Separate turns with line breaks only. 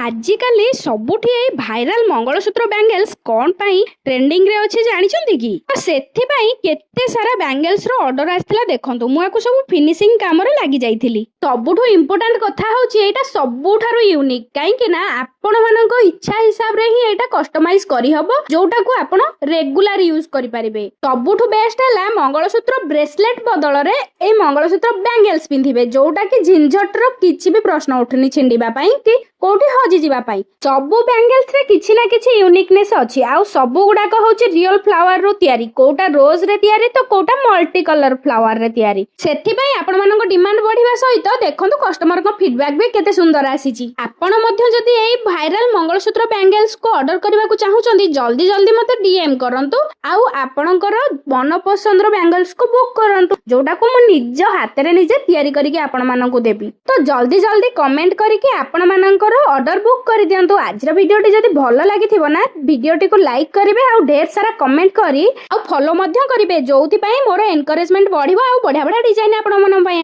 ଆଜିକାଲି ସବୁଠି ଏଇ ଭାଇରାଲ ମଙ୍ଗଳସୂତ୍ର ବ୍ୟାଙ୍ଗେଲ୍ସ କଣ ପାଇଁ ଟ୍ରେଣ୍ଡିଂରେ ଅଛି ଜାଣିଛନ୍ତି କି? ତ ସେଥିପାଇଁ କେତେ ସାରା ବ୍ୟାଙ୍ଗେଲ୍ସ ର ଅର୍ଡର ଆସିଥିଲା। ଦେଖନ୍ତୁ, ମୁଁ ଆକୁ ସବୁ ଫିନିସିଂ କାମରେ ଲାଗି ଯାଇଥିଲି। ସବୁଠୁ ଇମ୍ପୋର୍ଟାଣ୍ଟ କଥା ହଉଛି, ଏଇଟା ସବୁଠାରୁ ୟୁନିକ୍, କାହିଁକି ନା ଆପଣ ମାନଙ୍କ ଇଚ୍ଛା ହିସାବରେ ହିଁ ଏଇଟା କଷ୍ଟମାଇଜ କରିହବ, ଯୋଉଟାକୁ ଆପଣ ରେଗୁଲାର ୟୁଜ କରିପାରିବେ। ସବୁଠୁ ବେଷ୍ଟ ହେଲା, ମଙ୍ଗଳସୂତ୍ର ବ୍ରେସଲେଟ ବଦଳରେ ଏଇ ମଙ୍ଗଳସୂତ୍ର ବ୍ୟାଙ୍ଗେଲ୍ସ ପିନ୍ଧିବେ, ଯୋଉଟା କି ଝିଞ୍ଝଟର କିଛି ବି ପ୍ରଶ୍ନ ଉଠୁନି ଛିଣ୍ଡିବା ପାଇଁ କି କୋଉଠି ହଜିଯିବା ପାଇଁ। ସବୁ ବ୍ୟାଙ୍ଗେଲ୍ସ ରେ କିଛି ନା କିଛି ୟୁନିକନେସ୍ ଅଛି ଆଉ ସବୁ ଗୁଡାକ ହଉଛି ରିଅଲ ଫ୍ଲାୱାର ରୁ ତିଆରି। କୋଉଟା ରୋଜ ରେ ତିଆରି ତ କୋଉଟା ମଲ୍ଟି କଲର ଫ୍ଲାୱାର ରେ ତିଆରି। ସେଥିପାଇଁ ଆପଣମାନଙ୍କ ଡିମାଣ୍ଡ ବଢିବା ସହିତ ଦେଖନ୍ତୁ, କଷ୍ଟମରଙ୍କ ଫିଡବ୍ୟାକ୍ ବି କେତେ ସୁନ୍ଦର ଆସିଛି। ଆପଣ ମଧ୍ୟ ଯଦି ଏଇ ଭାଇରାଲ ମଙ୍ଗଳସୂତ୍ର ବ୍ୟାଙ୍ଗେଲ୍ସ କୁ ଅର୍ଡର କରିବାକୁ ଚାହୁଁଛନ୍ତି, ଜଲ୍ଦି ଜଲ୍ଦି ମତେ ଡିଏମ୍ କରନ୍ତୁ ଆଉ ଆପଣଙ୍କର ମନ ପସନ୍ଦର ବ୍ୟାଙ୍ଗଲ୍ସ କୁ ବୁକ୍ କରନ୍ତୁ, ଯୋଉଟାକୁ ମୁଁ ନିଜ ହାତରେ ନିଜେ ତିଆରି କରିକି ଆପଣମାନଙ୍କୁ ଦେବି। ତ ଜଲ୍ଦି ଜଲ୍ଦି କମେଣ୍ଟ କରିକି ଆପଣମାନଙ୍କର ଅର୍ଡର ବୁକ୍ କରିଦିଅନ୍ତୁ। ଆଜିର ଭିଡିଓଟି ଯଦି ଭଲ ଲାଗିଥିବ ନା, ଭିଡିଓଟିକୁ ଲାଇକ୍ କରିବେ ଆଉ ଢେର ସାରା କମେଣ୍ଟ କରି ଆଉ ଫଲୋ ମଧ୍ୟ କରିବେ, ଯୋଉଥିପାଇଁ ମୋର ଏନକରେଜମେଣ୍ଟ ବଢିବ ଆଉ ବଢିଆ ବଢିଆ ଡିଜାଇନ ଆପଣମାନଙ୍କ ପାଇଁ